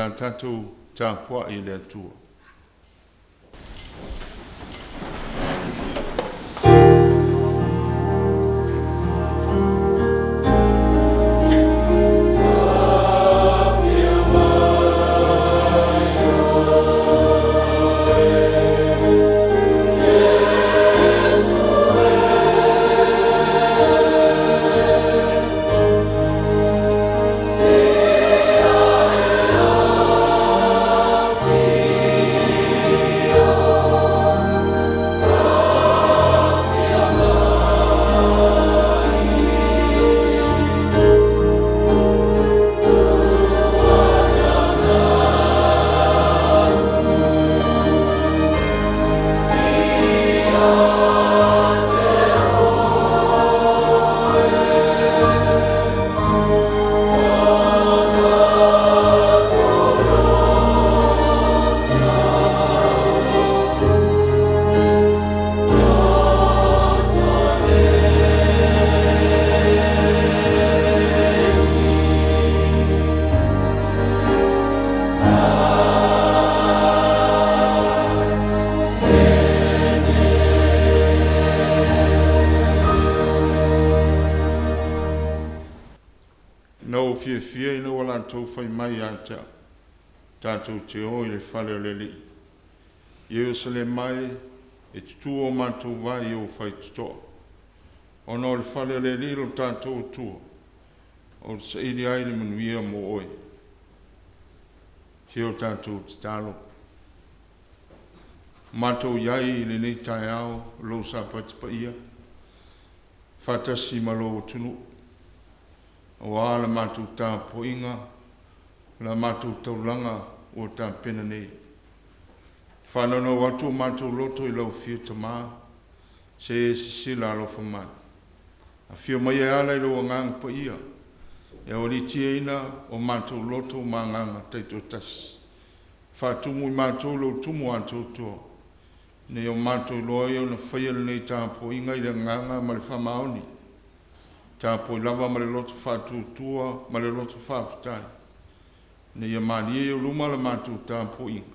le a tatou tapuai i le Atua. Na ou fiafia ina ua latou fai mai ia te a'u, Tatou te o i le fale o le Alii. Ierusalema e, e tutu o matou vae i ou faitotoa. Ona o le fale o le Alii lo tatou Atua, ou te saili ai le manuia mo oe. Se o tatou tatalo. Matou i ai i lenei taeao o lou Sapati paia, faatasi ma lou atunuu, auā le matou tapuaiga, la matou taulaga ua tapena nei. E faanaunau atu o matou loto i lau afio Tamā, se i e sisila alofa mai. Afio mai e ala i lou Agaga Paia e aualiitiaina o matou loto ma agaga taitoatasi. Faatumu i matou lou tumu atoatoa, ina ia matou iloa ai ona faia lenei tapuaiga i le agaga ma le faamaoni, tapuai lava ma le loto faatuatua ma le loto faafetai, ina ia malie i ou luma la matou tapuaiga,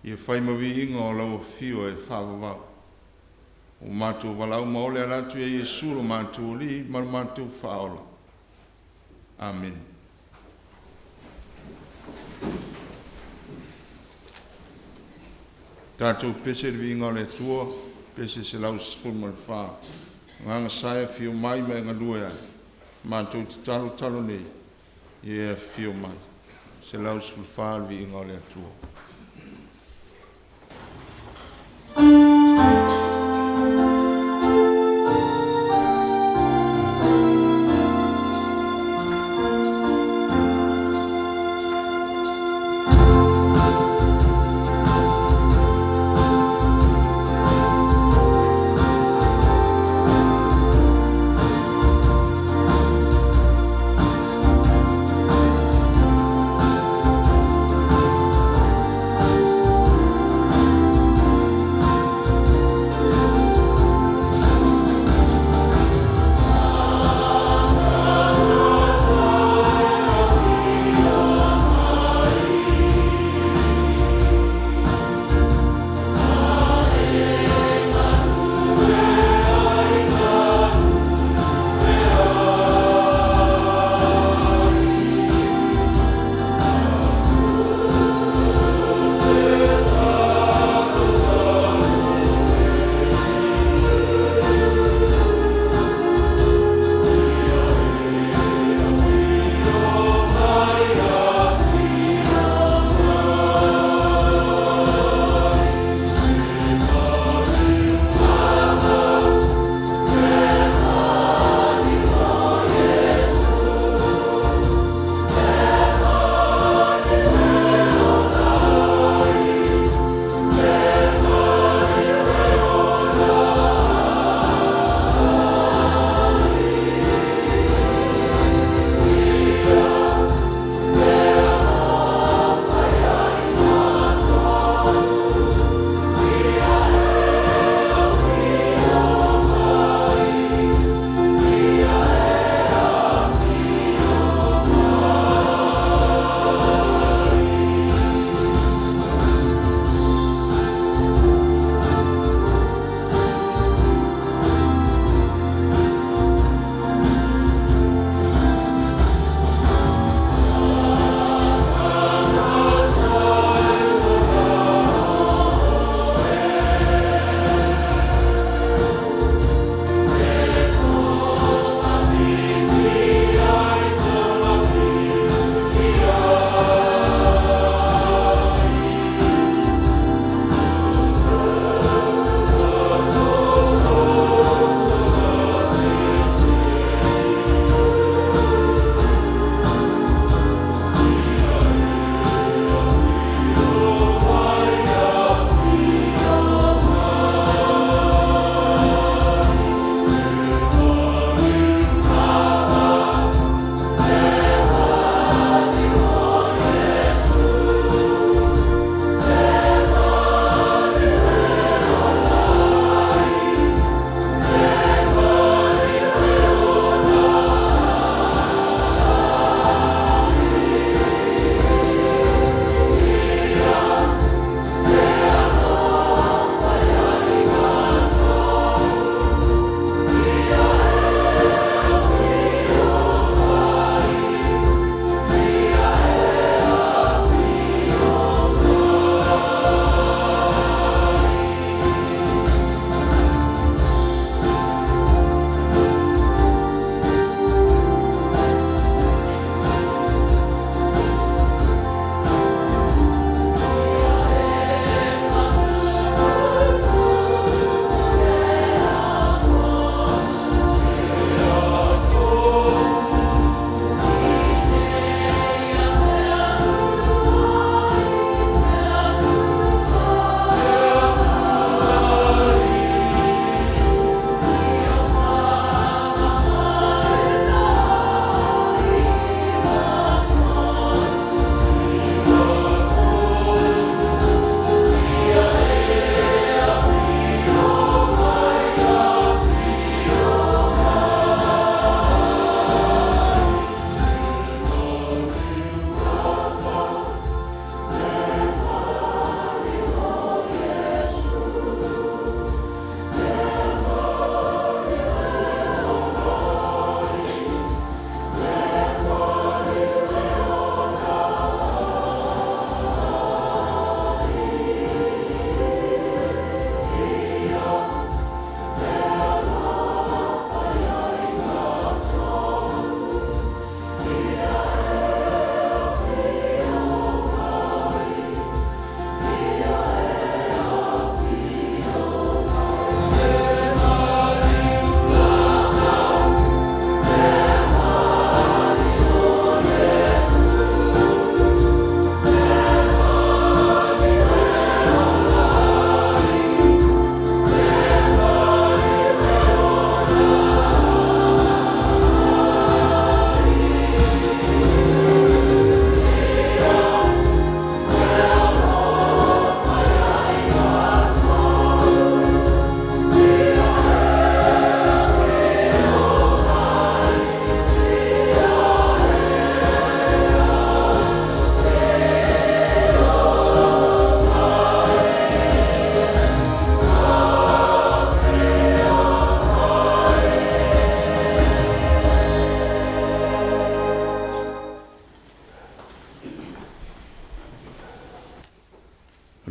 ia fai ma viiga o lau afio e faavavau. Ua matou valaau ma ole ala atu ia Iesu lo matou Alii ma lo matou Faaola. Amene. Tatou pese i le Viiga o le Atua, pese 114. Agaga Sa e afio mai ma e galue ai, matou te talotalo nei, ia e afifio mai. 114 le Viiga o le Atua.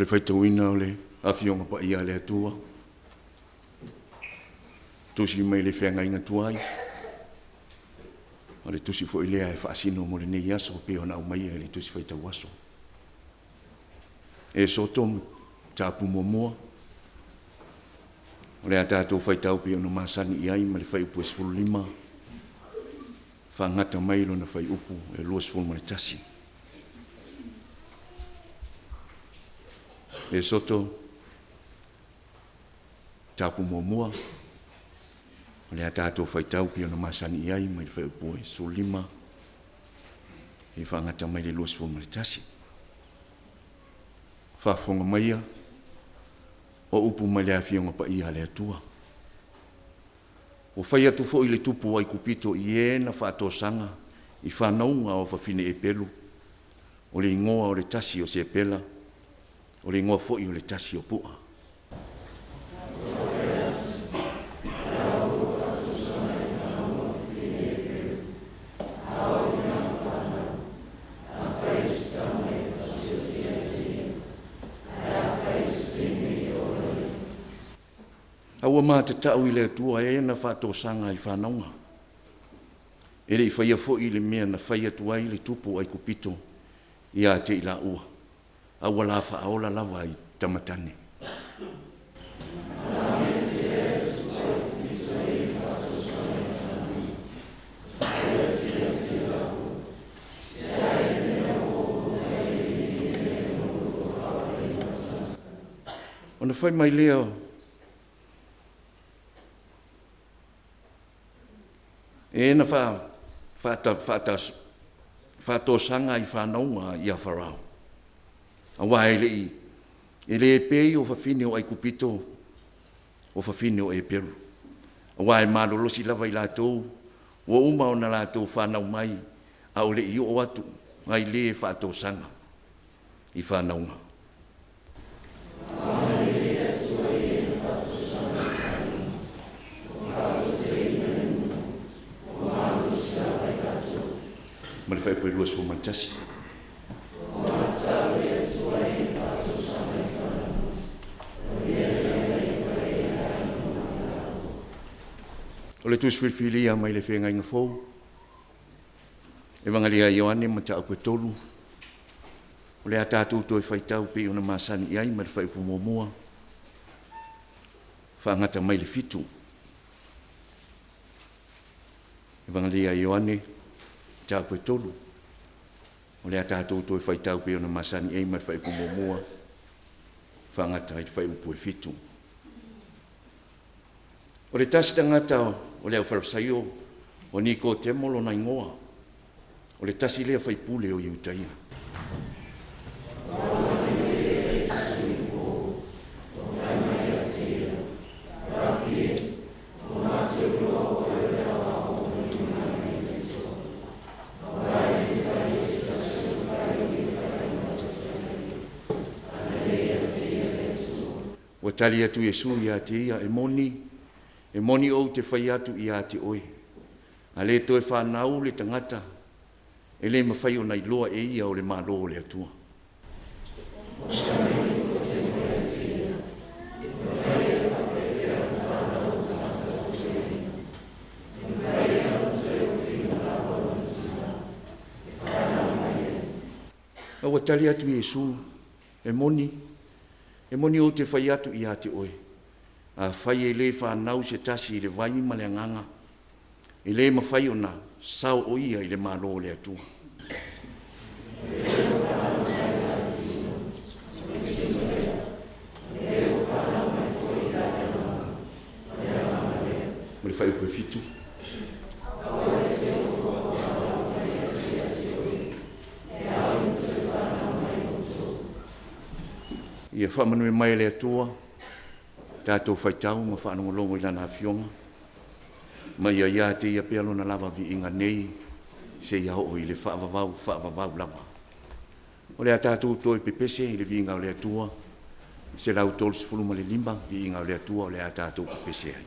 O le faitauina o le Afioga Paia a le Atua, tusi mai le Feagaiga Tuai, o le tusi foi lea e faasino mo lenei aso e pei ona aumaia i le Tusi Faitau Aso. Esoto Mataupu muamua, o le a tatou faitau pei ona masani i ai mai le fuaiupu e 15 faagata mai lona fuaiupu e 21. Esoto Mataupu muamua, o le a tatou faitau pei ona masani i ai mai le fuaiupu e 15 seia faagata mai le 21. Faafofoga maia o upu mai le Afioga Paia a le Atua. Ua fai atu foi le tupu o Aikupito i e na faatosaga i fanauga o fafine Eperu, o le igoa o le tasi o Sepela, o le igoa foi o le tasi o Pua. A ua matatau i le Atua e na faatosaga i fanauga, e le i faia foi le mea na fai atu ai le tupu o Aikupito ia te i laua, a ua la faaola lava i tama tane. Ona fai mai lea e na faatosaga i fanauga ia Farao, aua e le i e le pei o fafine o Aikupito o fafine o Eperu, aua e malolosi lava i latou ua uma ona latou fanau mai a o le i oo atu ai le faatosaga i fanauga. Ma le fuaiupu e 21. O le Tusi Filifilia mai le Feagaiga Fou, Evagelia a Ioane Mataupu e 3, o le a tatou toe faitau pei ona masani i ai mai le fuaiupu muamua faagata mai le 7. Evagelia a Ioane Mataupu e 3, o le a tatou toe faitau pei ona masani ai mai le fuaiupu muamua faagata i le fuaiupu e 7. O le tasi tagata o le Aufarisæo, o Nikotemo lona igoa, o le tasi lea faipule o Iutaia. Ua tali atu Iesu ia te ia, e moni, e moni ou te fai atu ia te oe, a le toe fanau le tagata, e le mafai ona iloa e ia o le Malo o le Atua. A ua tali atu Iesu, e moni, e moni ou te fai atu ia te oe, afai e le fanau se tasi i le vai ma le Agaga, e le mafai ona sao o ia i le Malo o le Atua. Ma le fuaiupu e 7. Ia faamanuia mai e le Atua tatou faitau ma faalogologo i Lana Afioga, ma ia ia te Ia pea Lona lava viiga nei seia oo i le faavavau faavavau lava. O le a tatou toe pepese i le viiga o le Atua, 135 Viiga i le Atua o le a tatou pepese ai.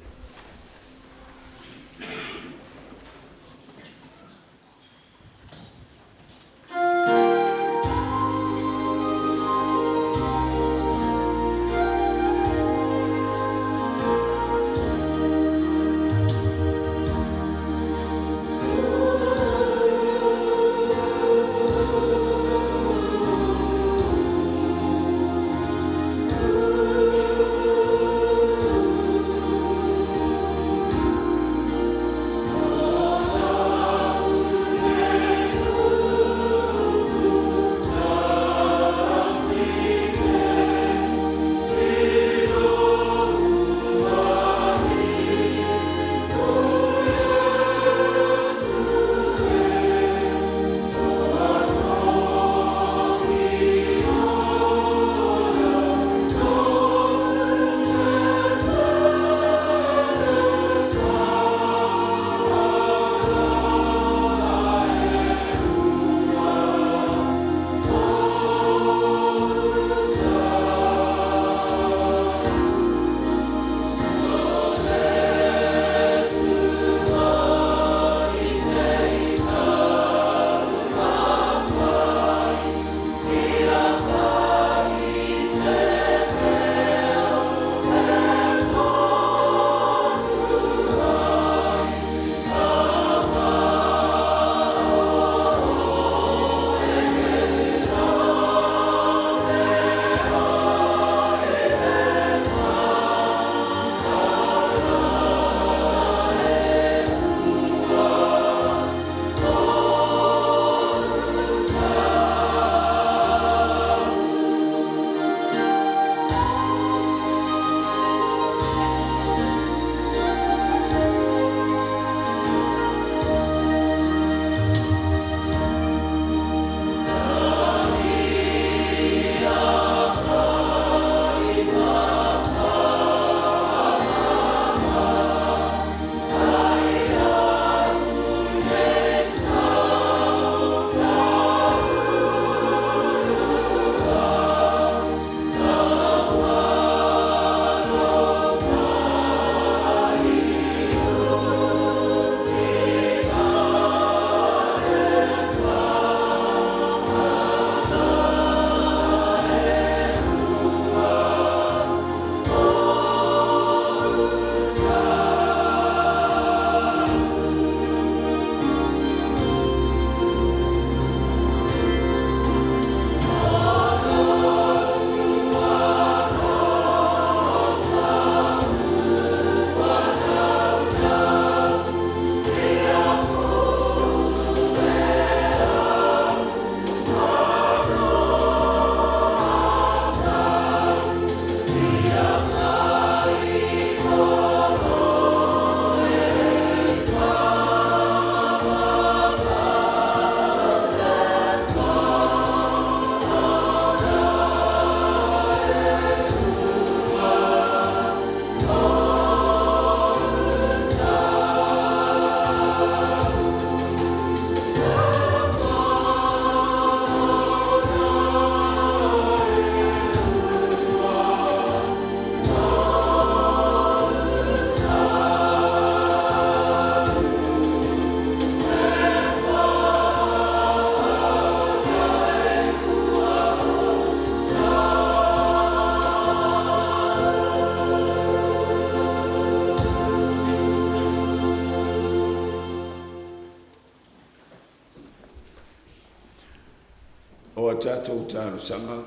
O a tatou talosaga,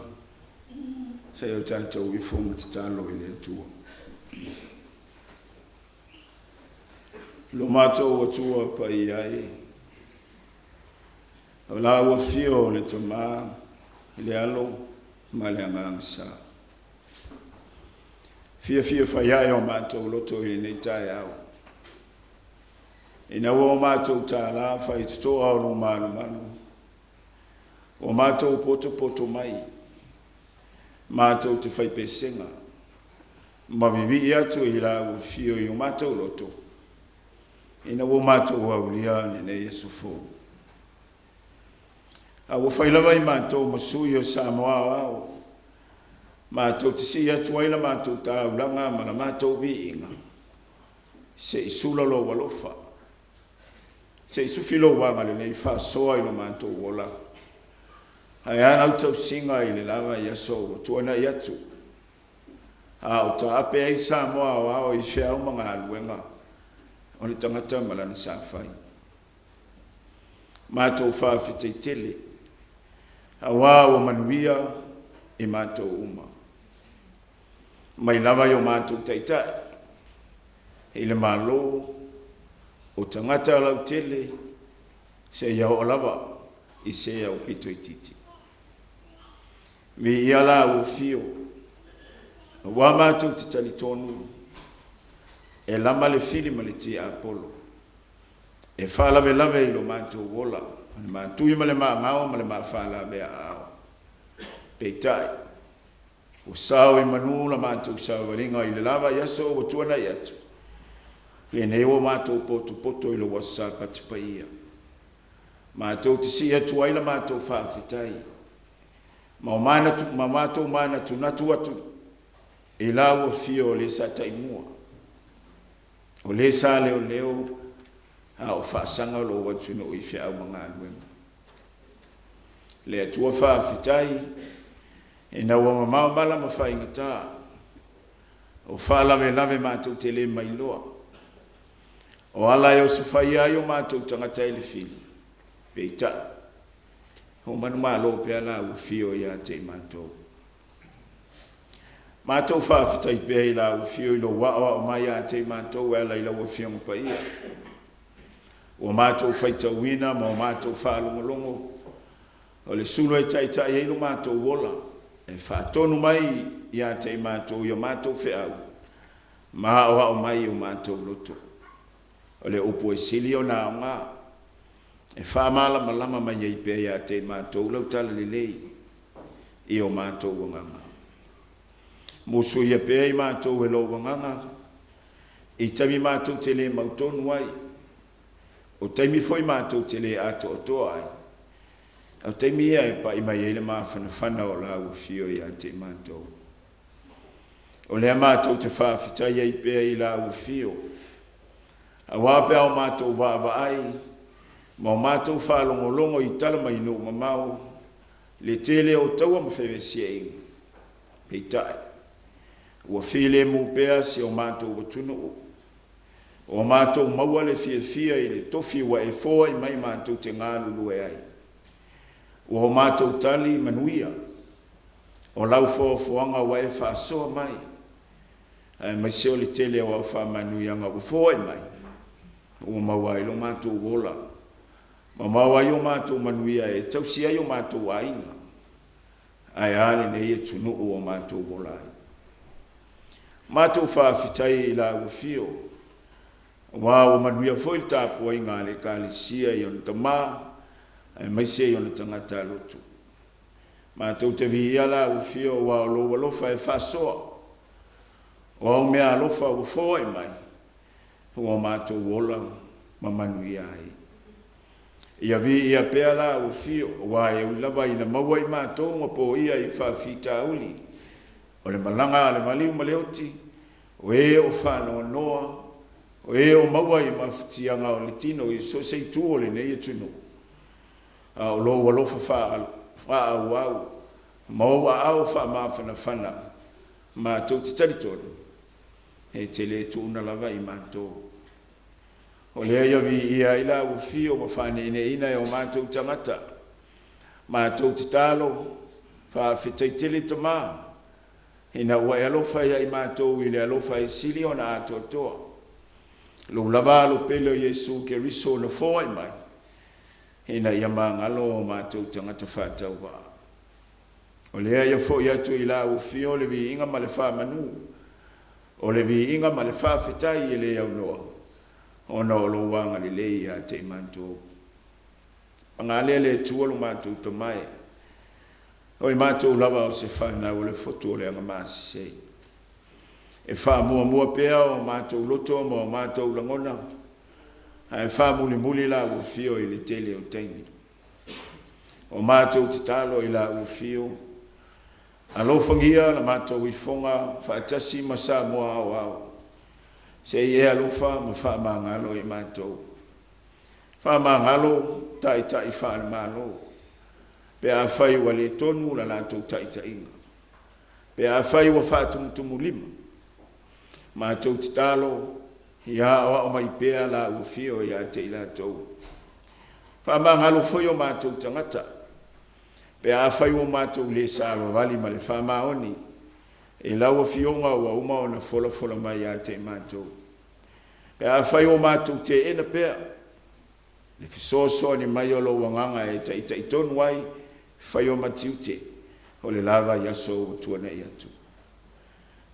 se i o tatou ifo ma tatalo i le Atua. Lo matou Atua paia e, o la ua afio o le Tama, le Alo ma le Agaga Sa. Fiafia faiae o matou loto i lenei taeao, ina ua o matou tālā faitotoa o lo malumalu, ua matou potopoto mai, matou te faipesega, ma vivii atu i la ua afio i o matou loto, ina ua matou aulia lenei aso fou. A ua fai lava i matou ma sui o Samoa aoao, matou te sii atu ai la matou taulaga ma la matou viiga, se i sula lou alofa, se i sufi lou agalelei faasoa i lo matou ola, ae a lau tausiga i le lava i aso ua tuanai atu, a o taape ai Samoa aoao i feau ma galuega o le tagata ma lana sa fai. Matou faafetai tele, auā ua manuia i matou uma, mai lava i o matou taitai, i le Malo, o tagata lautele, seia oo lava i se aupito itiiti. Viia la ua afio, auā matou te talitonu, e lama le fili ma le tiapolo, e faalavelave i lo matou ola, o le matui ma le maagao ma le mafaalaveaao. Peitai, ua sao i manu la matou savaliga i le lava i aso ua tuanai atu, lenei ua matou potopoto i lou Aso Sapati paia. Matou te sii atu ai la matou faafetai, ma o ma matou manatunatu atu i la ua afio o le sa taimua, o le sa leoleo a o faasaga lou atunuu i feau ma galuega. Le Atua faafetai, ina ua mamao mala ma faigata, o faalavelave matou te le mailoa, o ala e osofaia ai o matou tagata e le fili, peitai, o manumalo pea la ua afio ia te i matou. Matou faafetai pea i la ua afio i lou aoao mai ia te i matou e ala i lau Afioga Paia. Ua matou faitauina ma o matou faalogologo, o le sulu e taitai ai lo matou ola, e faatonu mai ia te i matou i o matou feau, ma aoao mai i o matou loto. O le upu e sili ona aoga, e faamalamalama mai ai pea ia te i matou lau talalelei i o matou agaga. Musuia pea i matou e lou agaga, i taimi matou te le mautonu ai, o taimi foi matou te le atoatoa ai, o taimi ia e pai mai ai le mafanafana o la ua afio ia te i matou. O lea matou te faafetai ai pea i la ua afio, auā pe a o matou vaavaai ma o matou faalogologo i tala mai nuu mamao, le tele o taua ma fevesiaiga, peitai, ua filemu pea si o matou atunuu, ua matou maua le fiafia i le tofi ua e foai mai matou te galulue ai. Ua o matou tali manuia, o lau foafoaga ua e faasoa mai, aemaise o le tele o au faamanuiaga ua foai mai, ua maua ai lo matou ola, ma maua ai o matou manuia e tausi ai o matou aiga, ae a lenei atunuu o matou ola ai. Matou faafetai i la ua afio, auā ua manuia foi le tapuaiga a le Ekalesia i ona tamā, aemaise i ona tagata lotu. Matou te viia la ua afio, auā o lou alofa e faasoa, o au mea alofa ua foai mai, ua matou ola ma manuia ai. Ia viia pea la ua afio, auā e ui lava ina maua i matou ma poia i faafitauli, o le malaga a le maliu ma le oti, o e o faanoanoa, o e o maua i mafatiaga o le tino i so o se itu o lenei atunuu, a o lou alofa faaauau ma ou aao faamafanafana, matou te talitonu, e te le tuuna lava i matou. O lea ia viia ai la ua afio ma faaneeneeina e o matou tagata, Matou tatalo, faafetai tele Tamā, ina ua e alofa ia i matou i le alofa e sili ona atoatoa. Lou lava Alo pele o Iesu Keriso na foai mai, ina ia magalo o matou tagata faatauvaa. O lea ia fo'i atu i lau Afio le viiga ma le faamanu, o le viiga ma le faafetai e le aunoa, ona o lou agalelei ia te i matou. Paga lea le Atua lo matou Tama e, o i matou lava o se fanau o le fotu o le agamasese. E faamuamua pea o matou loto ma o matou lagona, ae faamulimuli lau Afio i le tele o taimi. O matou tatalo i lau Afio, alofagia la matou ifoga faatasi ma Samoa aoao, se i e alofa ma faamagalo i matou. Faamagalo Taitai faale-Malo, pe afai ua le tonu la latou taitaiga, pe afai ua faatumutumulima, matou tatalo ia aoao mai pea lau Afio ia te i latou. Faamagalo foi o matou tagata, pe afai ua matou le savavali ma le faamaoni i lau Afioga ua uma ona folafola mai ia te i matou. Pe afai ua matou teena pea le fesoasoani mai o lou Agaga e taitaitonu ai faiva ma tiute o le la vaiaso ua tuanai atu.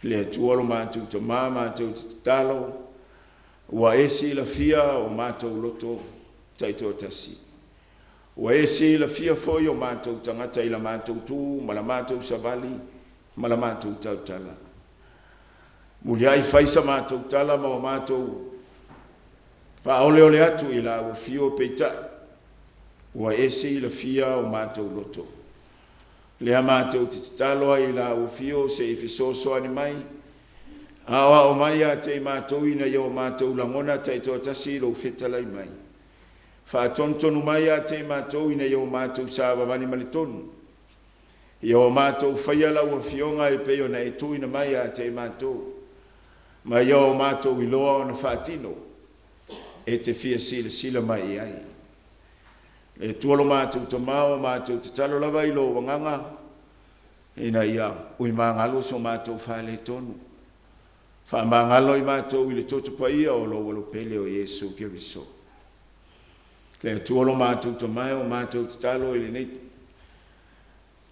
Le Atua lo matou Tamā, matou te tatalo, ua e silafia o matou loto taitoatasi, ua e silafia foi o matou tagata i la matou tu ma la matou savali ma la matou tautala. Muliai fai sa matou tala ma o matou faaoleole atu i lau Afio, peitai ua e silafia o matou loto. Lea matou te tatalo ai i lau Afio se i fesoasoani mai, aoao mai ia te i matou ina ia o matou lagona taitoatasi lou fetalai mai. Faatonutonu mai ia te i matou ina ia o matou savavali ma le tonu, ia o matou faia lau Afioga e pei ona e tuuina mai ia te i matou, ma ia o matou iloa ona faatino e te fia silasila mai i ai. Le Atua lo matou Tamā, o matou tatalo lava i lou Agaga ina ia uimagalo so matou faaletonu, faamagalo i matou i le toto paia o lou Alo pele o Iesu Keriso. Le Atua lo matou Tamā, o matou tatalo i lenei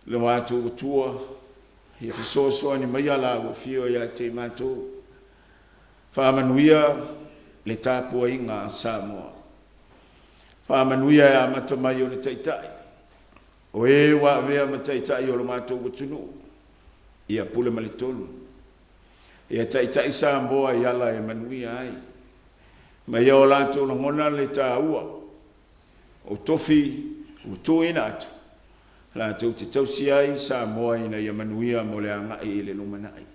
lo matou Atua, ia fesoasoani maia lau Afio ia te i matou. Faamanuia le tapuaiga a Samoa, faamanuia e amata mai ona taitai, o e ua avea ma taitai o lo matou atunuu, ia pule ma le tonu, ia taitai Samoa i ala e manuia ai, ma ia o latou lagona le taua o tofi ua tuuina atu latou te tausi ai Samoa ina ia manuia mo le agai i le lumanai.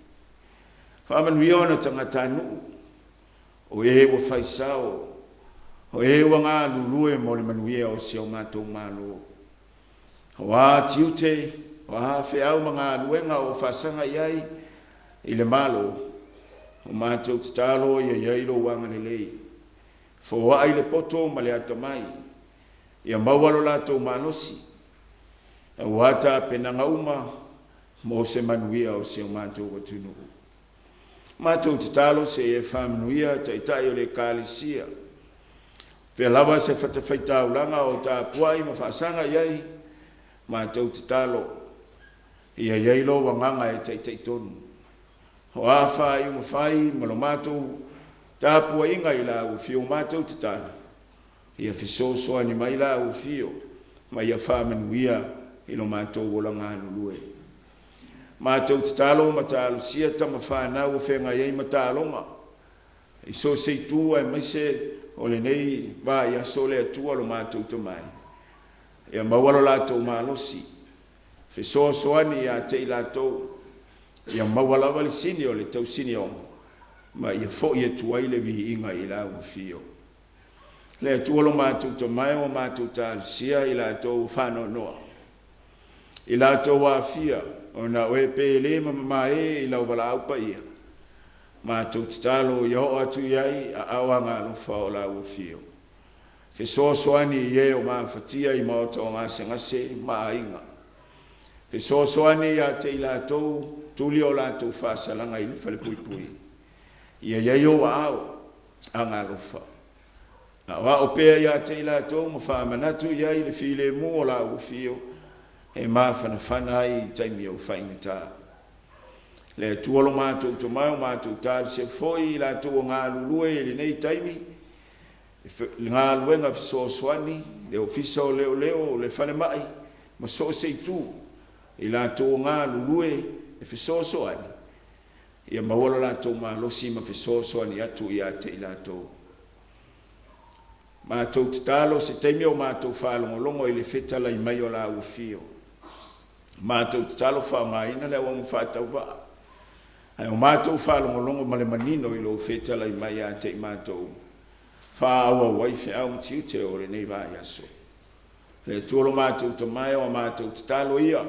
Faamanuia ona tagatanuu, o e ua faisao, o e ua galulue mo le manuia o si o matou Malo. O a tiute, o a feau ma galuega o faasaga i ai i le Malo, o matou tatalo ia i ai lou agalelei, foai le poto ma le atamai, ia maua lo latou malosi, aua tapenaga uma mo se manuia o si o matou atunuu. Matou tatalo se i e faamanuia Taitai o le Ekalesia, fea lava se fatafaitaulaga o tapuai ma faasaga i ai, matou tatalo ia i ai lou Agaga e taitaitonu. O a faaiuga fai ma lo matou tapuaiga i lau Afio, matou tatalo ia fesoasoani mai lau Afio ma ia faamanuia i lo matou ola galulue. Matou tatalo ma talosia tama fanau o feagai ai ma taaloga i so o se itu aemaise o lenei vaiaso. Le Atua lo matou Tama e, ia maua lo latou malosi, fesoasoani ia te i latou, ia maua lava le sini o le tausinioga ma ia fo'i atu ai le viiga i lau Afio. Le Atua lo matou Tama e, ua matou talosia i latou faanoanoa, i latou aafia ona o e pele ma mamae i lau valaau paia, matou tatalo ia oo atu i ai aao agalofa o lau Afio. Fesoasoani i e o mafatia i maota o gasegase ma aiga. Fesoasoani ia te i latou tuli o latou faasalaga i le falepuipui. Ia i ai ou aao agalofa. Aoao pea ia te i latou ma faamanatu i ai le filemu o lau afio e mafanafana ai i taimi o faigata. Le Atua lo matou Tama, o matou talosia foi i latou o galulue i lenei taimi, le galuega fesoasoani, le Ofisa o Leoleo, le Falemai, ma so o se itu, i latou o galulue e fesoasoani, ia maua lo latou malosi ma fesoasoani atu ia te i latou. Matou tatalo se taimi o matou faalogologo i le fetalai mai o lau Afio, matou tatalo faaaogaina le auauna faatauvaa, ae o matou faalogologo ma le manino i lou fetalai mai ia te i matou, faaauau ai feau ma tiute o lenei vaiaso. Le Atua lo matou Tama e, o a matou tatalo ia,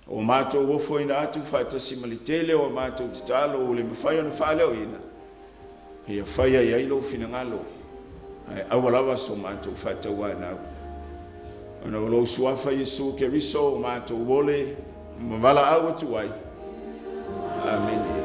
ua matou ofoina atu faatasi ma le tele o a matou tatalo ua le mafai ona faaleoina, ia faia i ai lou finagalo, ae aua lava so matou faatauanau. Ona o lou Suafa Iesu Keriso ua matou ole ma valaau atu ai. Amene.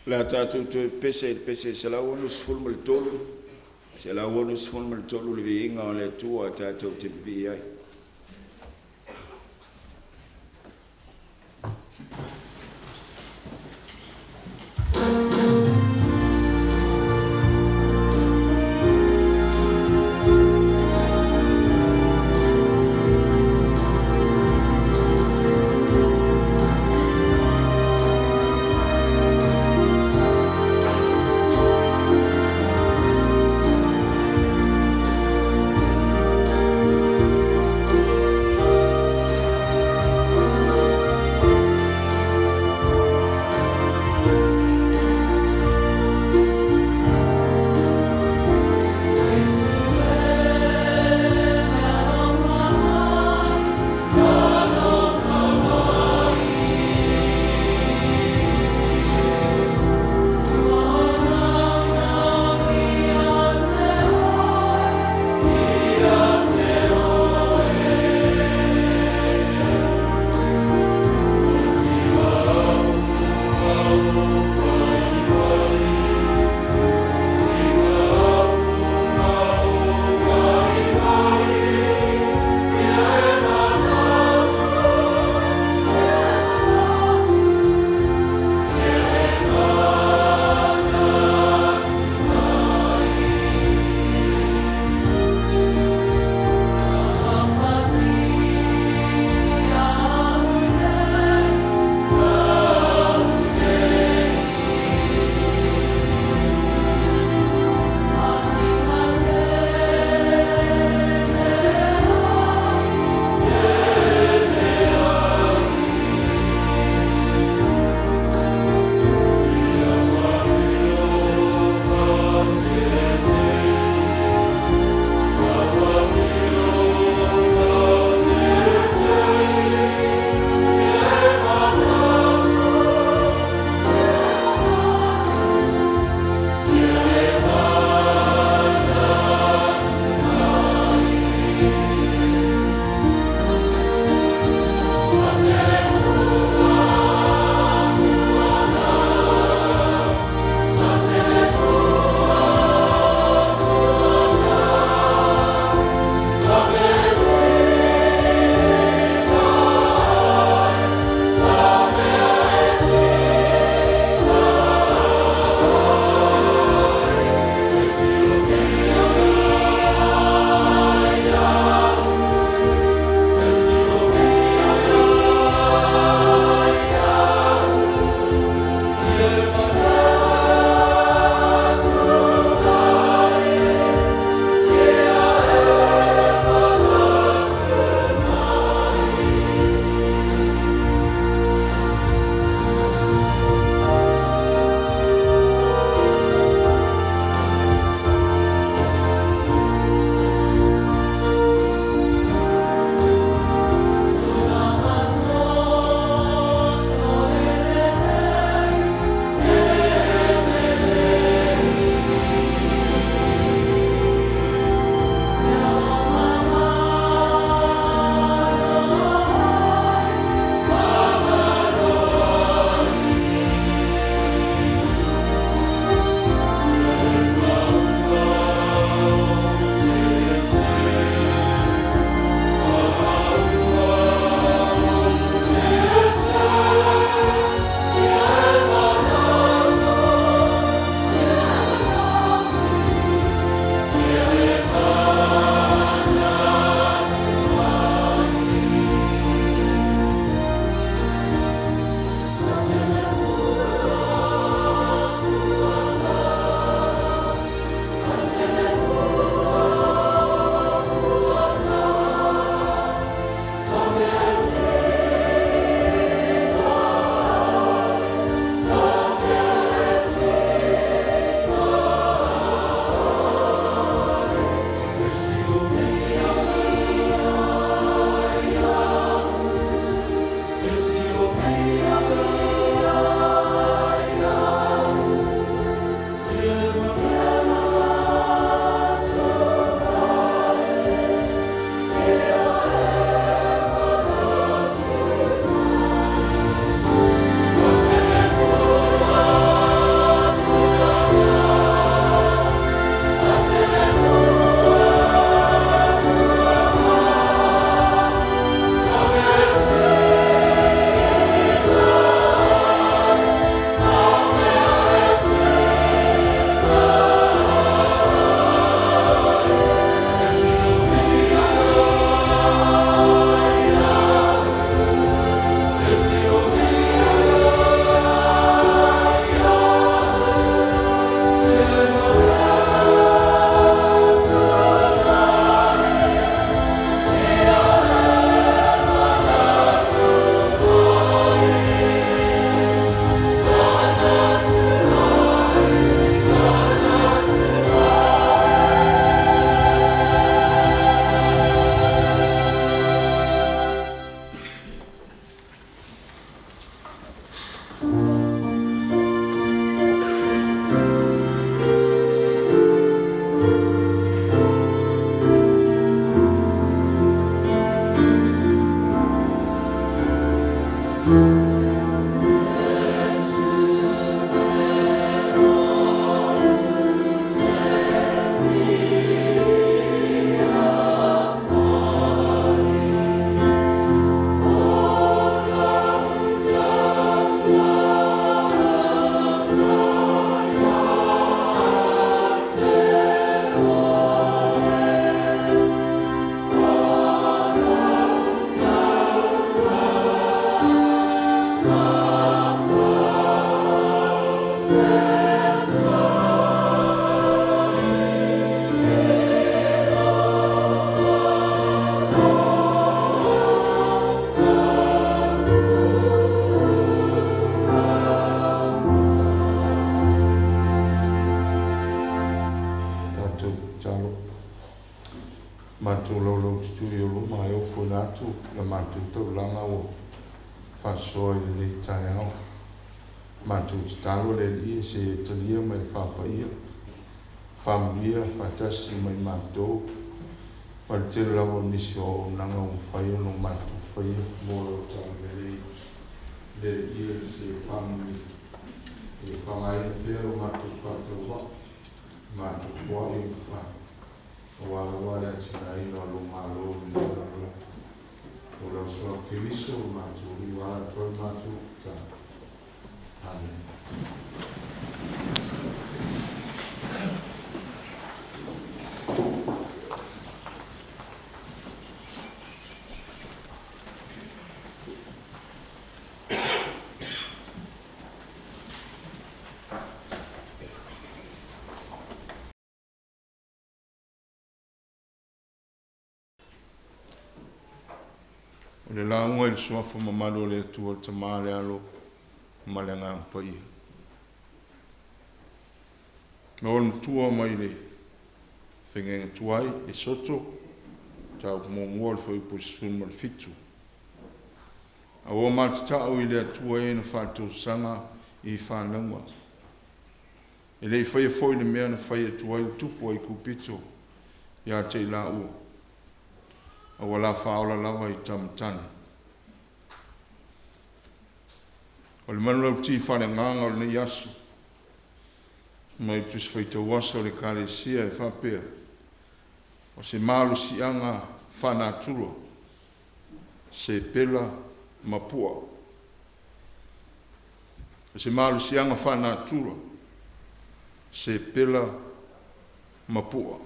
O le a tatou toe pese i le pese 163, 163, Le Viiga o le Atua tatou te vivii ai. Matou laulaututu i ou luma e ofoina atu la matou taulaga ua faasoa i lenei taeao. Matou tatalo le Alii se i e talia ma e faapaia, faamanuia faatasi ma i matou, ma le tele lava o nisi o auaunaga ua mafai ona matou faia mo lau talalelei. Le Alii se i e faamanuia, e faaaogaina pea lo matou faatauvaa, matou foai o mafai, aua lava le atinaeina o lou Malo i lenei lalolagi. O lau Suafa Keriso o matou Alii ua ala atu ai le matou tatalo. Amene. O le lauga i le Suafa mamalu o le Atua, le Tama, le Alo ma le Agaga Paia. Ma ona tua mai le feagaiga tuai, Esoto, mataupu muamua o le fuaiupu 17. A ua matata'u i le Atua e na faatausaga i fanauga, e le i faia foi le mea na fai atu ai le tupu o Aikupito ia te i laua, a ua la faaola lava i tama tane. O le manulauti faaleagaga o lenei aso mai le Tusi Faitau Aso a le Ekalesia e faapea: O se malosiaga faanatura, Sepela ma Pua. O se malosiaga faalenatura, Sepela ma Pua.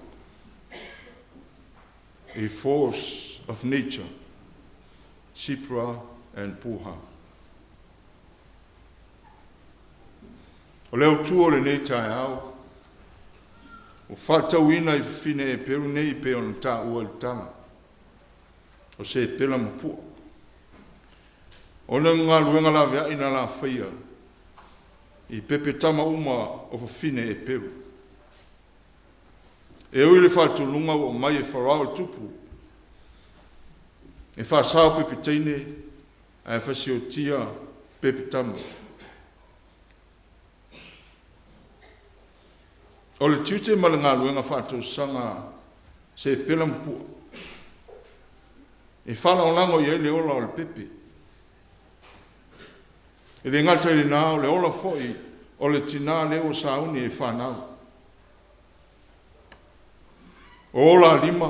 A force of nature, Sipra and Puha. O le autu o lenei taeao, ua faatatauina i fafine Eperu nei pei ona taua i le tala, o Sepela ma Pua, ona o le galuega laveai na la faia i pepe tama uma o fafine Eperu. E ui i le faatonuga ua aumai e Farao le tupu e faasao pepe teine ae fasiotia pepe tama. O le tiute ma le galuega faatausaga a Sepela ma Pua, e faalagolago i ai le ola o le pepe. E le gata i lena, o le ola foi o le tinā lea ua sauni e fanau. O ola lima,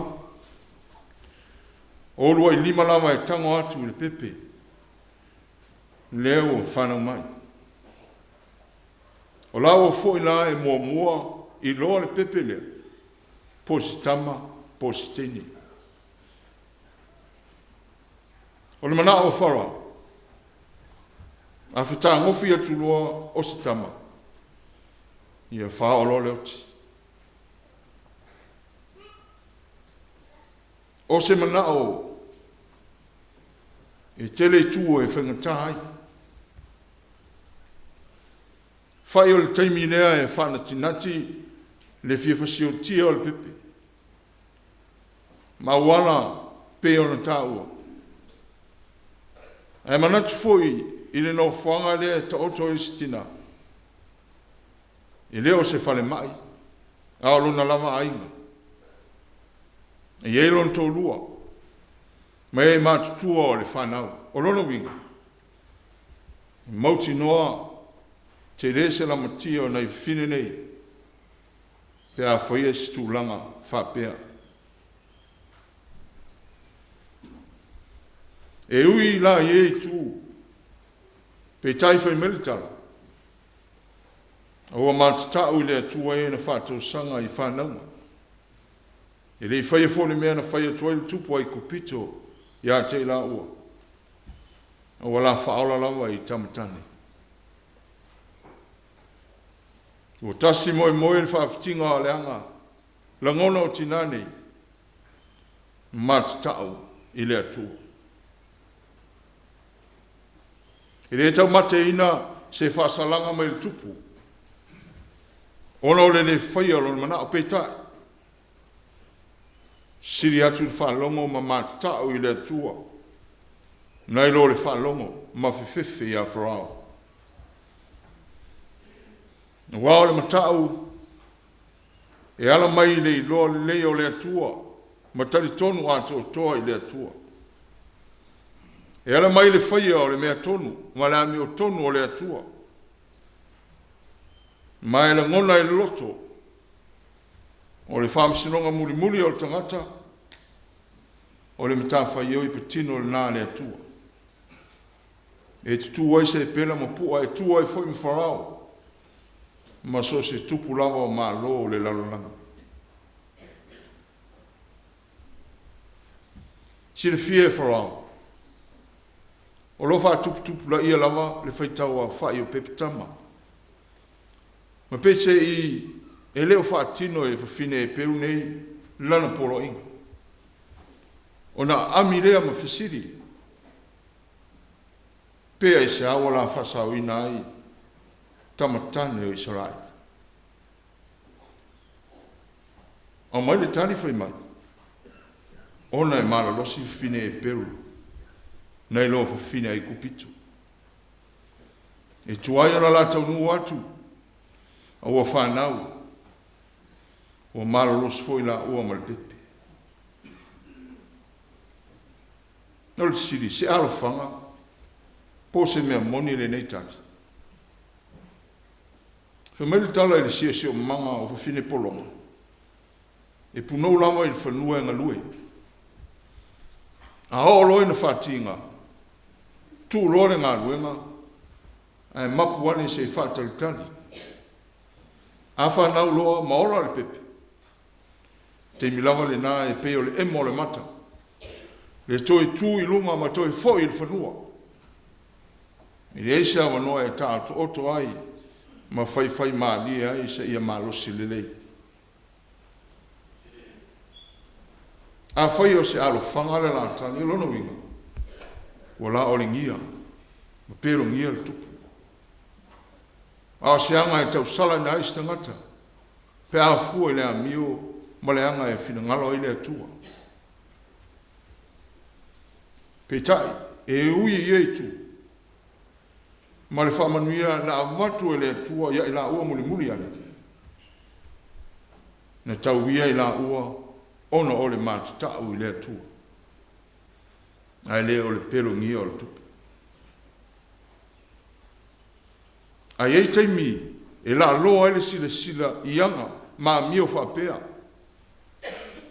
o uluai lima lava e tago atu i le pepe lea ua fanau mai. O laua foi la e muamua iloa le pepe lea, po o se tama po o se teine. O le manao o Farao, a fetagofi atu loa o se tama, ia fāo loa le oti. O se manao e tele itu e faigata ai. Fai o le taimi lea e faanatinati le fia fasiotia o le pepe, ma auala pei ona taua. Ae manatu foi i le nofoaga lea e taoto ai si tina, e le o se falemai, a o lona lava aiga. E i ai lona toalua, ma e matutua o le fanau. O lona uiga, e mautinoa tele se lamatia o nai fafine nei pe a faia se tulaga faapea. E ui la i ia itu, peitai fai mai le tala, a ua matata'u i le Atua e na faatausaga i fanauga. E le i faia foi le mea na fai atu ai le tupu o Aikupito ia te i laua, a ua la faaola lava i tama tane. Ua tasi moemoe le faafitiga o le aga lagona o tinā nei, matata'u i le Atua. E le taumateina se faasalaga mai le tupu, ona o le le faia o lona manao, peitai, Sili atu le faalogo ma matata'u i le Atua nai lo le faalogo ma fefefe ia Farao. Aua o le mata'u e ala mai i le iloa lelei o le Atua ma talitonu atoatoa i le Atua. E ala mai i le faia o le mea tonu ma le amiotonu o le Atua, ma e lagona e le loto o le faamasinoga mulimuli o le tagata, o le matafaioi patino lena a le Atua, e tutu ai Setema ma Pua, e tu ai foi ma Farao ma so o se tupu lava o Malo o le lalolagi. Silafia e Farao, o lo o faatuputupulaia lava le faitauaofai o pepe tama, ma peiseai e le o faatino e le fafine Eperu nei lana poloaiga. Ona aami lea ma fesili, pe aisea ua la faasaoina ai tama tane o Isaraelu? Aumai le tali fai mai, ona e malolosi fafine Eperu nai lo fafine Aikupito. E tuai ona la taunuu atu, a ua fanau, ua malolosi foi laua ma le pepe. O le fesili, se alofaga po o se mea moni lenei tali? Fai mai le tala i le siosiomaga o fafine pologa, e punou lava i le fanua e galue. A oo loa ina faatiga, tuu loa le galuega ae mapu ane se i faatalitali. A fanau loa ma ola le pepe, taimi lava lena e pei o le emo o le mata, le toe tu i luga ma toe foi i le fanua. E leai se avanoa e taotooto ai ma faifaimalie ai seia malosi lelei. Afai o se alofaga le la tali, o lona uiga ua laolegia ma pelogia le tupu. A o se aga e tausala ai se tagata pe a fua i le amio ma le aga e finagalo ai le Atua. Peitai, e ui i ia itu ma le faamanuia na avatu e le Atua ia i laua mulimuli ane, na tauia i laua ona o le matata'u i le Atua, ae le o le pelogia o le tupu. Ae i ai taimi e laaloa ai le silasila i aga ma amio faapea,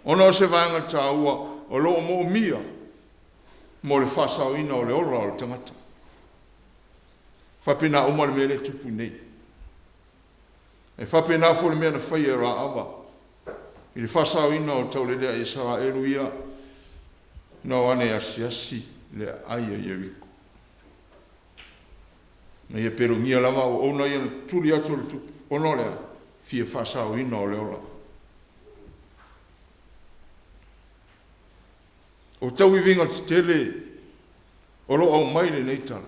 ona o se vaega taua o lo o moomia mo le faasaoina o le ola o le tagata. E faapena uma le mea lea e tupu nei. E faapena foi le mea na faia e Raava i le faasaoina o taulelea Isaraelu ia na o ane e asiasi le aai o Ieriko. Na ia pelogia lava auauna ia na tuli atu e le tupu, ona o le a? Fia faasaoina o le ola. O tauiviga tetele o lo o aumai i lenei tala,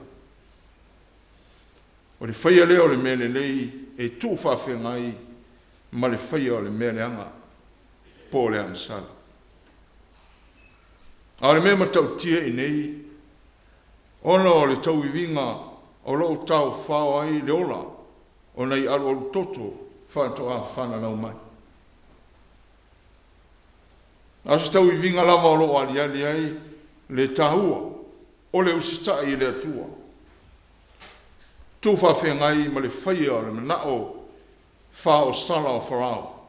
o le faia lea o le mea lelei e tuufaafegai ma le faia o le mea leaga po o le agasala. A o le mea matautia i inei, ona o le tauiviga o lo o taofao ai le ola o nai alualutoto faatoa fananau mai. A o se tauiviga lava o lo o aliali ai le taua o le usitai i le Atua, tuufaafegai ma le faia o le manao faaosala o Farao,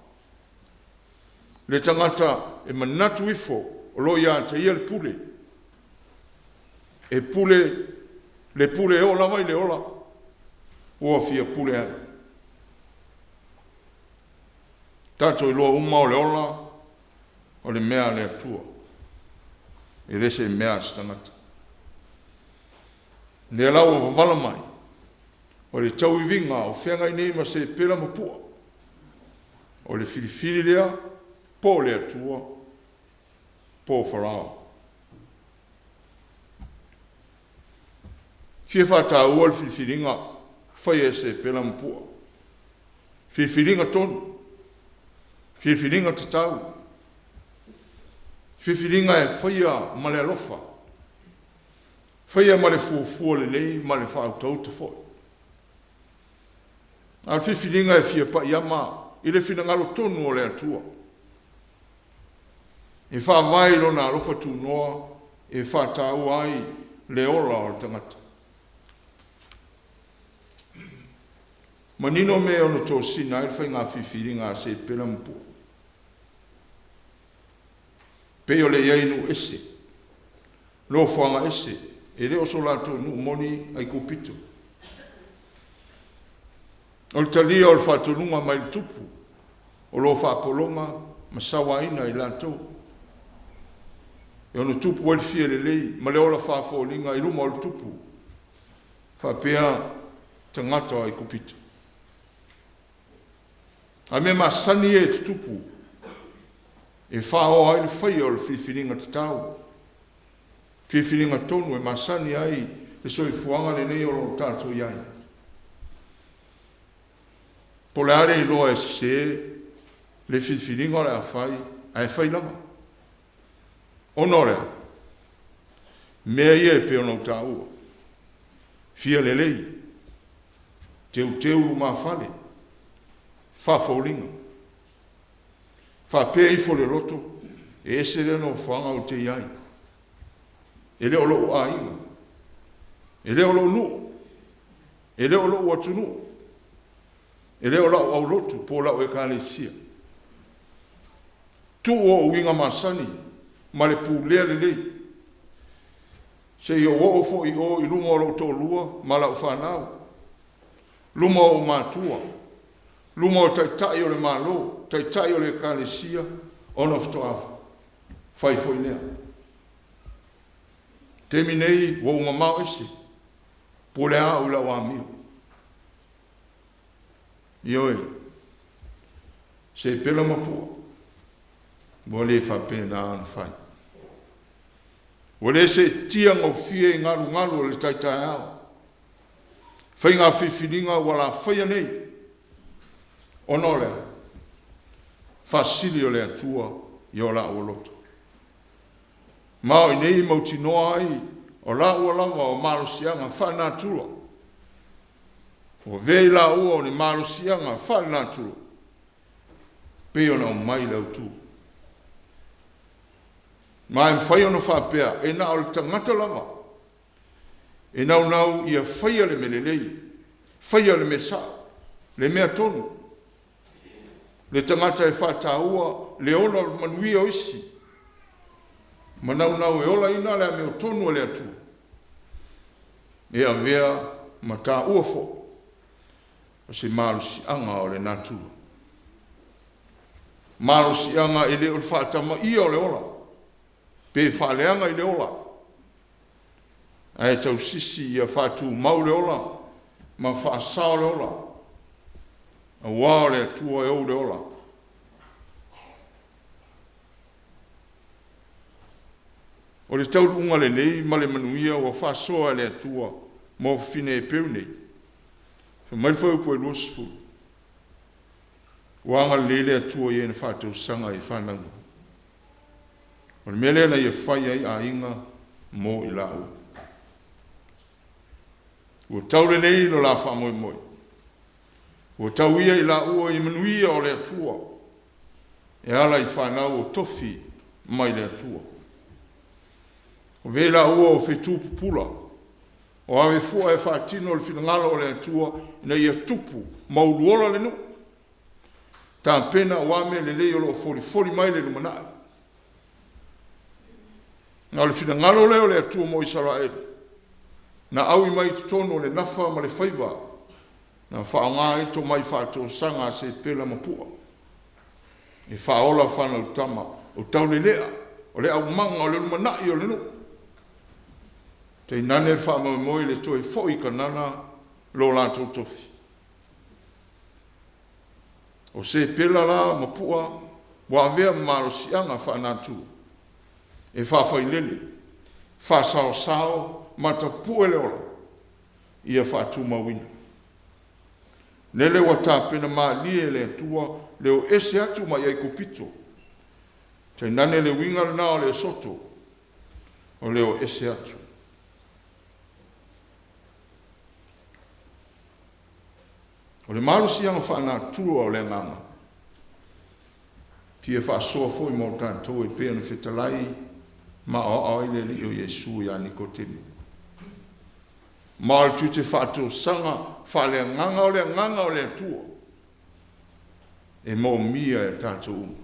le tagata e manatu ifo o lo o ia te ia le pule, e pule le pule e oo lava i le ola ua fia pule ai. Tatou iloa uma o le ola o le mea a le Atua, e le se mea a se tagata. Lea la ua mavala mai o le tauiviga o feagai nei ma Setema ma Pua, o le filifili lea po o le Atua po o Farao. Fia faataua le filifiliga faia e Setema ma Pua, filifiliga tonu, filifiliga tatau. Filifiliga e faia ma le alofa, faia ma le fuafua lelei ma le faautauta foi. A o le filifiliga e fia pa'iama i le finagalo tonu o le Atua, e faavae i Lona alofa tunoa e faataua ai le ola o le tagata. Manino mea e ono tosina ai le faiga filifiliga a Sepela ma Pu'a, pei o le i ai i nuu ese, nofoaga ese, e le o so latou nuu moni Aikupito. O le talia o le faatonuga mai le tupu o lo o faapologa ma sauaina i latou, e ono tupu ai le fia lelei ma le ola faafoliga i luma o le tupu faapea tagata o Aikupito. A mea masani ia e tutupu e faaoa ai le faia o le filifiliga tatau, filifiliga tonu e masani ai le soifuaga lenei o lo o tatou i ai. Po o le a le iloa e sese le filifiliga o le a fai, ae fai lava. Ona o le a? Mea ia e pei ona ou taua, fia lelei, teuteu lumafale, faafoliga. Faapea ifo i le loto, e ese lea nofoaga ou te i ai, e le o lo'u aiga, e le o lo'u nuu, e le o lo'u atunuu, e le o la'u aulotu po o la'u ekalesia. Tuu o'u uiga masani ma le pulea lelei, seia ou oo foi i o i luma o lo'u toalua ma la'u fanau, luma o o'u matua, luma o taitai o le Malo, taitai o le ekalesia, ona faatoa fai foi lea. Taimi nei ua ou mamao ese, pule lava au i lau amio. Ioe, Sepela ma Pu'a, ua le faapena ona fai. Ua le seetia gofie i galugalu o le tai taeao, faiga filifiliga ua lafaia nei, ona o le a? Faasili o le Atua i o laua loto. Ma o i inei e mautinoa ai o laua lava o malosiaga faalenatura, ua avea i laua o ni malosiaga faalenatura pei ona aumai le autu. Ma e mafai ona faapea, e na o le tagata lava e naunau ia faia le mea lelei, faia le mea sa'o, le mea tonu, le tagata e faataua le ola o le manuia o isi ma naunau e olaina le amiotonu a le Atua, e avea ma taua foi o se malosiaga o le natura, malosiaga e le o le faatamaia o le ola pe faaleaga i le ola, ae tausisi ia faatumau le ola ma faasao le ola, aua o le Atua e ou le ola. O le taunuuga lelei ma le manuia ua faasoa e le Atua mo fafine Eperu nei. Fai mai le Fuaiupu 20, ua agalelei le Atua i e na faatausaga i fanau. O le mea lea na ia fai ai aiga mo i laua. Ua taulelei lo la faamoemoe, ua tau ia i laua i manuia o le Atua e ala i fanau o tofi mai le Atua. Ua avea i laua o fetu pupula, o ave fua e faatino le finagalo o le Atua ina ia tupu ma uluola le nuu, tapena aua mea lelei o lo o folifoli mai le lumanai. Na o le finagalo lea o le Atua mo Isaraelu, na aui mai i totonu o le nafa ma le faiva na faaaoga ai tomai faatosaga a Sepela ma Pua e faaola fanau tama o taulelea o le aumaga o le lumanai o le nuu, tainane le faamoemoe i le toe foi i Kanana lo latou tofi. O Sepela la ma Pua ua avea ma malosiaga faalenatura e faafailele, faasaosao ma tapue le ola ia faatumauina. Lele ua tapena malie e le Atua le o ese atu mai Aikupito. Tainane le uiga lena o le esoto, o le o ese atu. O le malosiaga faanatua o le agaga, fia faasoa foi mo tatou e pei ona fetalai ma aoao ai le Alii o Iesu ia Nikotemo. Ma o le tiute faatosaga faaleagaga o le agaga o le Atua e moomia e tatou uma.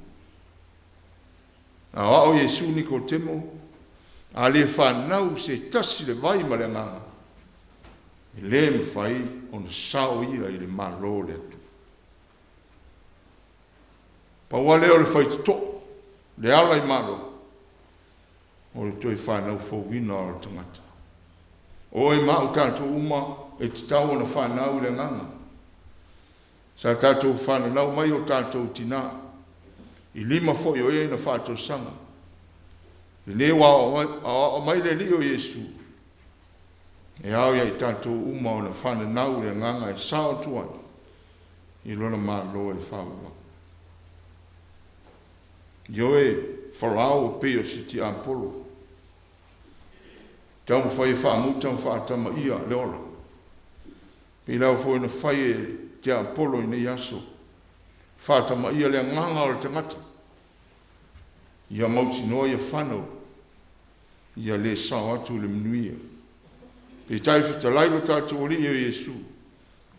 Na aoao Iesu Nikotemo, a le fanau se tasi i le vai ma le agaga, e le mafai ona sao ia i le Malo o le Atua. Pau lava lea o le faitotoa, le ala i malo, o le toe fanau fouina o le tagata. O oe ma au tatou uma e tatau ona fanau i le agaga. Sa tatou fananau mai o tatou tina, i lima foi o e na faatosaga. Lenei ua aoao mai le Alii o Iesu, e ao ia i tatou uma ona fananau i le agaga e sao atu ai i lona Malo e faavavau. Ioe, Farao e pei o se tiapolo, taumafai e faamuta ma faatamaia le ola. Pei lava foi ona fai e tiapolo i nei aso, faatamaia le agaga o le tagata, ia mautinoa ia fano, ia le sao atu i le manuia. Peitai fetalai lo tatou Alii o Iesu,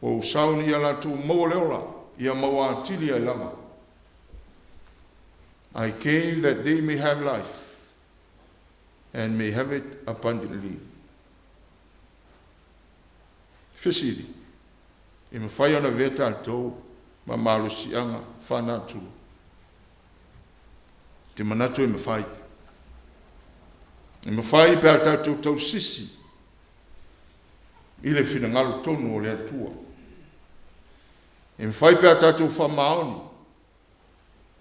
ua ou sau ina ia latou maua le ola, ia maua atili ai lava. I came that they may have life and may have it abundantly. Fesili, e mafai ona avea tatou ma malosiaga faanatura? Te manatu e mafai. E mafai pe a tatou tausisi i le finagalo tonu o le Atua. E mafai pe a tatou faamaoni,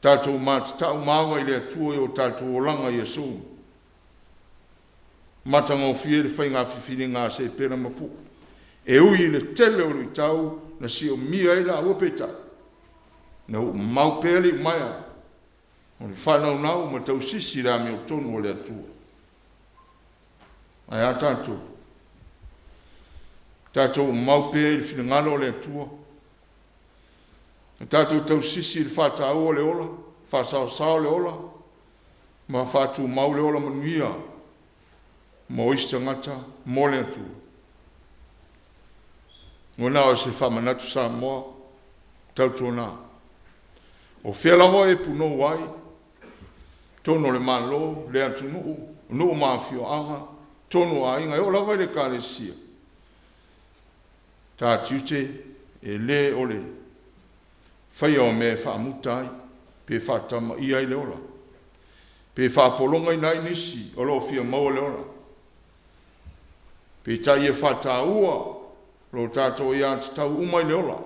tatou matatau ma ava i le Atua i o tatou olaga i aso uma. Matagofie le faiga filifiliga a Sepena ma Pua. E ui i le tele o luitau na siomia ai laua, peitai, na uumau pea le iumaea o le faanaunau ma tausisi i le amiotonu a le Atua. Ae a tatou? Tatou mau pea i le finagalo o le Atua, na tatou tausisi i le faataua o le ola, faasaosao le ola, ma faatumau le ola manuia mo isi tagata mo le Atua. Ua na o se faamanatu Samoa, tautuana, o fea lava e punou ai, totonu o le Malo, le atunuu, nuu ma afioaga, totonu o aiga, e oo lava i le Ekalesia, ta tiute e le o le faia o mea e faamuta ai pe faatamaia ai le ola, pe faapologaina ai nisi o lo o fia maua le ola. Peitai ia faataua lo tatou aiatatau uma i le ola,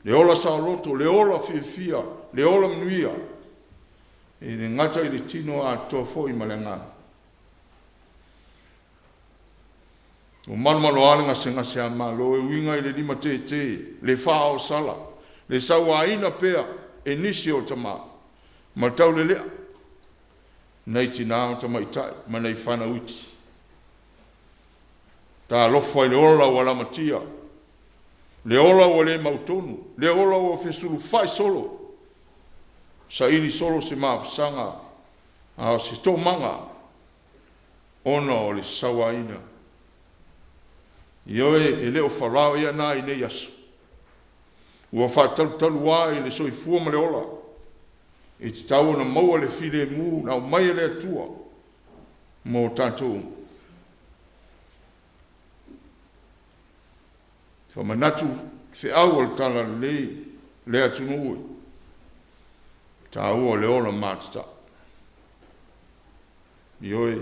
le ola saoloto, le ola fiafia, le ola manuia, e le gata i le tino, a atoa foi ma le agaga. Ua malumaluā le gasegase a Malo e uiga i le limatētē, le faaoosala, le sauaina pea e nisi o tama ma taulelea nai tinā ma tamaitai ma nai fanau iti. Talofa i le ola ua lamatia, le ola ua le mautonu, le ola ua fesulufa'i solo, saili solo se mapusaga a o se toomaga ona o le sauaina. Ioe, e le o Farao ea na i nei aso ua faatalutaluā i le soifua ma le ola, e tatau ona maua le filemu na aumai e le Atua mo tatou uma. Faamanatu feau o le Talalelei le atunuu e taua le ola matatau. Ioe,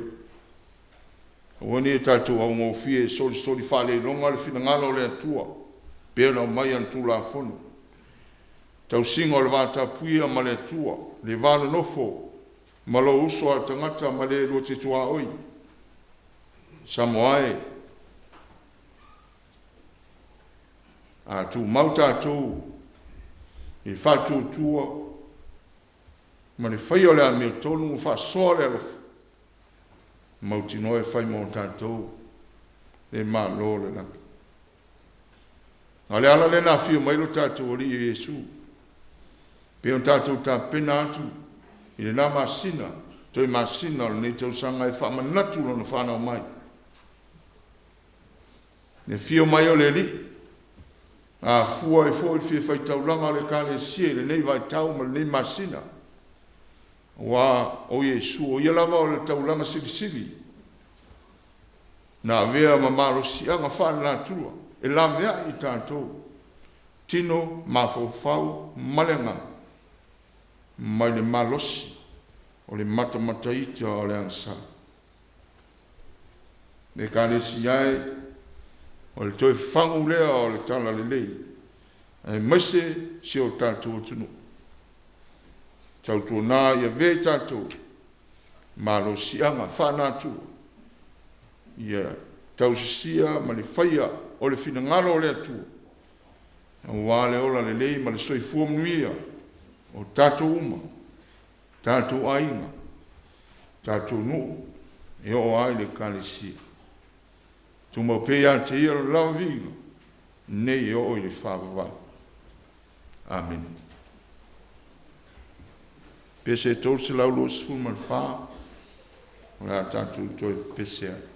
aua ne i tatou augofie e solisoli faale-iloga le finagalo o le Atua pei ona aumai ana Tulafono, tausiga o le vatapuia ma le Atua, le va nonofo ma lou uso a tagata ma le lua te tuaoi. Samoa e, a tumau tatou i le faatuatua Ma le faia o le amiotonu ua faasoa le alofa, mautinoa e fai mo tatou le Malo o le lagi. A o le ala lea na afio mai ai lo tatou Alii o Iesu, pei ona tatou tapena atu i lena masina, toe masina o lenei tausaga e faamanatu Lona fanau mai. Le afio mai o le Alii, afua ai foi le fia faitaulaga a le Ekalesia i lenei vaitau ma lenei masina, aua o Iesu o Ia lava o le taulaga silisili na avea ma malosi'aga faale-natura e laveai i tatou, tino, mafaufau ma le agaga, mai le malosi o le matamata ita o le agasala. Le Ekalesia e, o le toe fagu lea o le Talalelei aemaise si o tatou atunuu. Tautuana ia avea i tatou malosi'aga faale-natura ia tausisia ma le faia o le finagalo o le Atua aua le ola lelei ma le soifua manuia o tatou uma, tatou aiga, tatou nuu, e oo lava i le Ekalesia. Tumau pea ia te Ia le lava viiga nei e oo i le faavavau. Amene. Pese 324 o le a tatou toe pepese ai.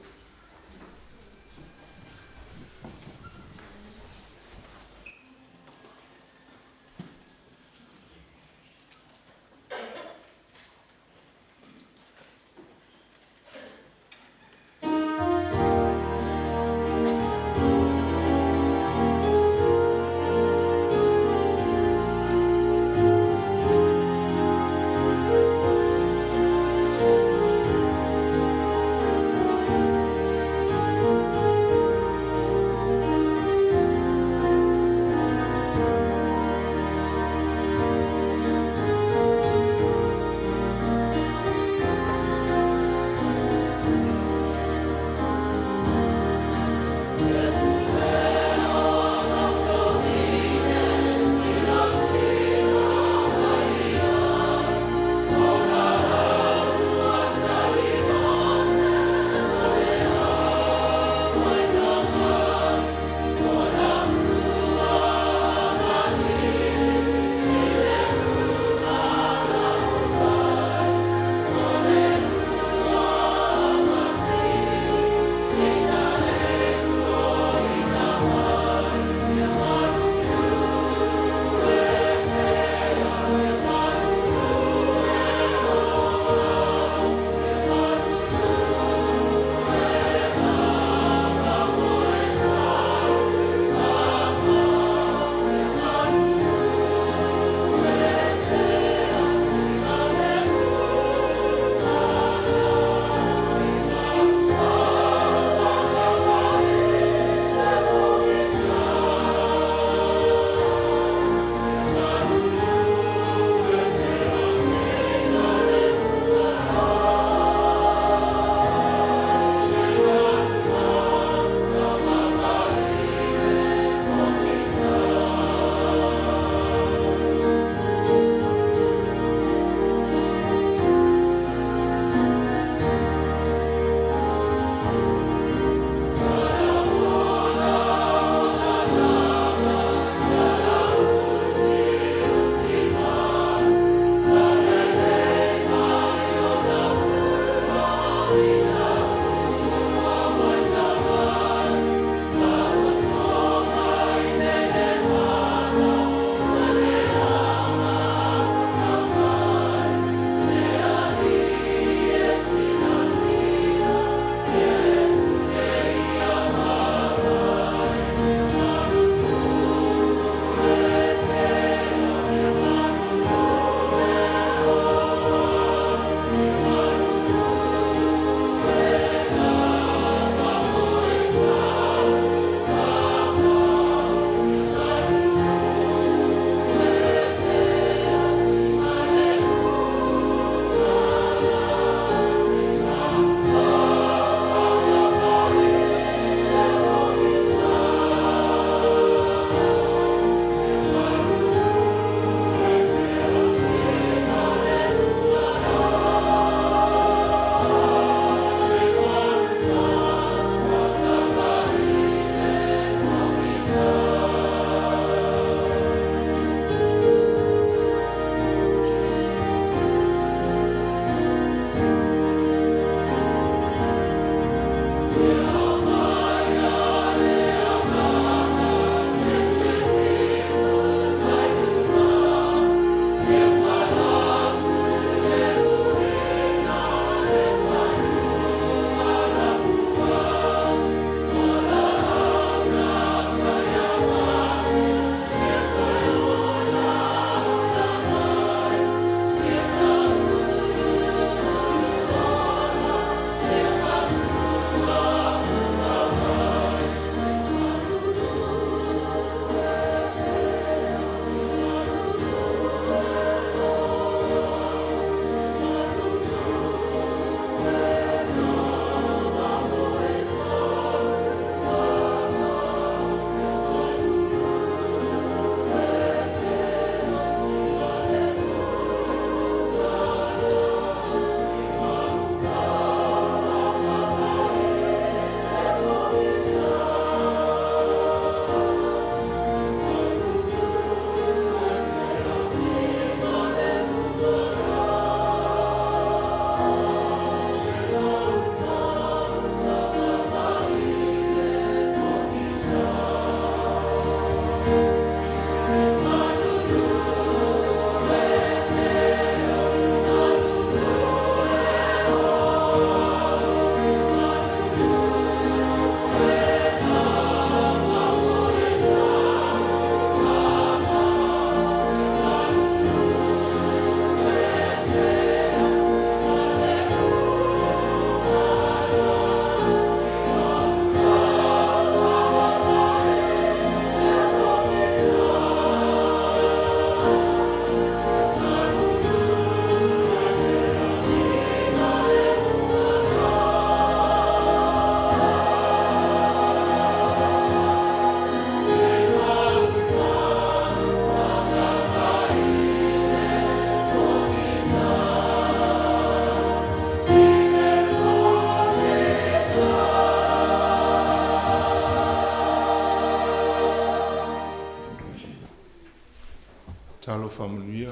Talofa manuia.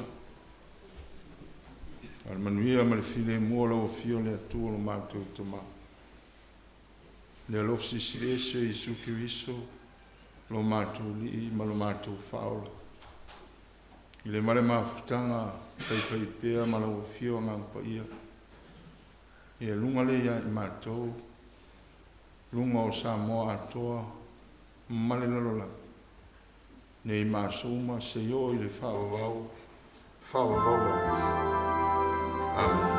A o le manuia ma le filemu o lau Afio le Atua lo matou Tama, le alofa silisili ese o Iesu Keriso lo matou Alii ma lo matou Faaola, i le ma le mafutaga faifaipea ma lau Afio Agaga Paia, ia luga lea ia i matou, luga o Samoa atoa ma le lalolagi, nei ma aso uma seia oo i le faavavau, faavavau lava. Amene.